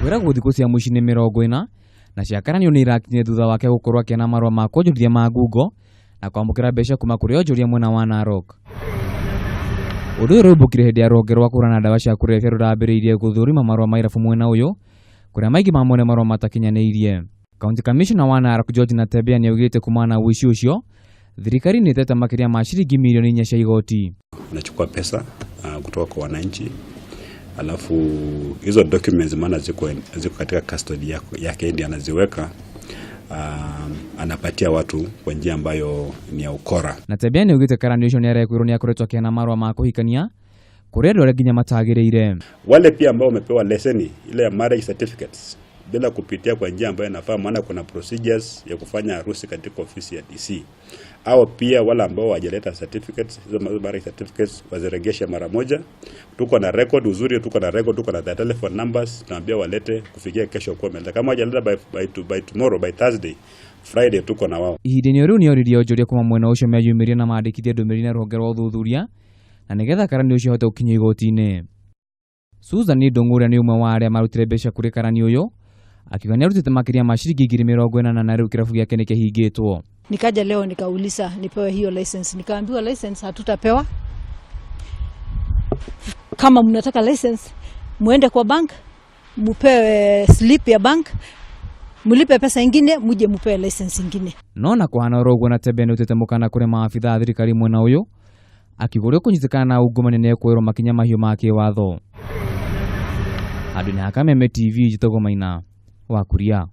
Kwĩragwo thikũ cia mũici nĩ 40 na cia karani nĩ irakinyire thutha wake gũkorwo akĩona marũa ma kwonjorithia ma ngungo na kwamũkĩra mbeca kuma kũrĩ onjoria mwena wa Narok. Ũndũ ũyũ ũraumbũkire hĩndĩ ya rũhonge rwa kũhũrana na ndawa cia kũrebia rũrambĩrĩirie gũthũrima marũa ma irabu mwena ũyũ kũrĩa maingĩ mamo nĩ marũa matakinyanĩirie. County Commissioner wa Narok George Natembeya nĩaugĩte kumana na ũici ũcio thirikari nĩ ĩtete makĩria ma ciringi mirioni 4 cia igoti. Unachukua pesa kutoka kwa wananchi, alafu hizo documents maana ziko katika custody yake ndiye anaziweka, anapatia watu kwa njia ambayo ni ya ukora. Natembeya nĩaugĩte karani ũcio nĩarekwĩrwo nĩakoretwo akĩheana marũa ma kũhikania kũrĩ andũ arĩa nginya matagĩrĩire. Wale pia ambao wamepewa leseni ile ya marriage certificates bila kupitia kwa njia ambayo inafaa, maana kuna procedures ya kufanya harusi katika ofisi ya DC, au pia wale ambao hawajaleta certificates, hizo marriage certificates waziregeshe mara moja. Tuko na record uzuri, tuko na record, tuko na their telephone numbers, tunaambia walete kufikia kesho kwa wameleta. Kama hawajaleta by tomorrow, by Thursday, Friday tuko na wao. Ihinda-inĩ rĩu nĩoririe onjoria kuma mwena ũcio meyumĩrie na mandĩkithie ndũmĩrĩri na rũhonge rwa ũthuthuria na nĩgetha karani ũcio ahote gũkinyio igoti-inĩ. Susan Ndung'u ũrĩa nĩ ũmwe wa arĩa marutire mbeca kũrĩ karani ũyũ akiuga nĩarutĩte makĩria ma ciringi 80,000 na rĩu kĩrabu gĩake nĩkĩhingĩtwo. Nikaja leo nikauliza nipewe hiyo license, nikaambiwa license hatutapewa. Kama mnataka license muende kwa bank mupewe slip ya bank, mulipe pesa ingine muje mupewe license ingine. No na kũhana oro ũguo Natembeya nĩũtete mũkana kũrĩ maabitha a thirikari mwena ũyũ akiuga ũrĩa ũkũnyitĩkana na ungumania nĩekuoerwo makinya mahiũ ma kĩwatho. Handũ-inĩ ha Kameme TV njĩtagwo Maina wa Kuria.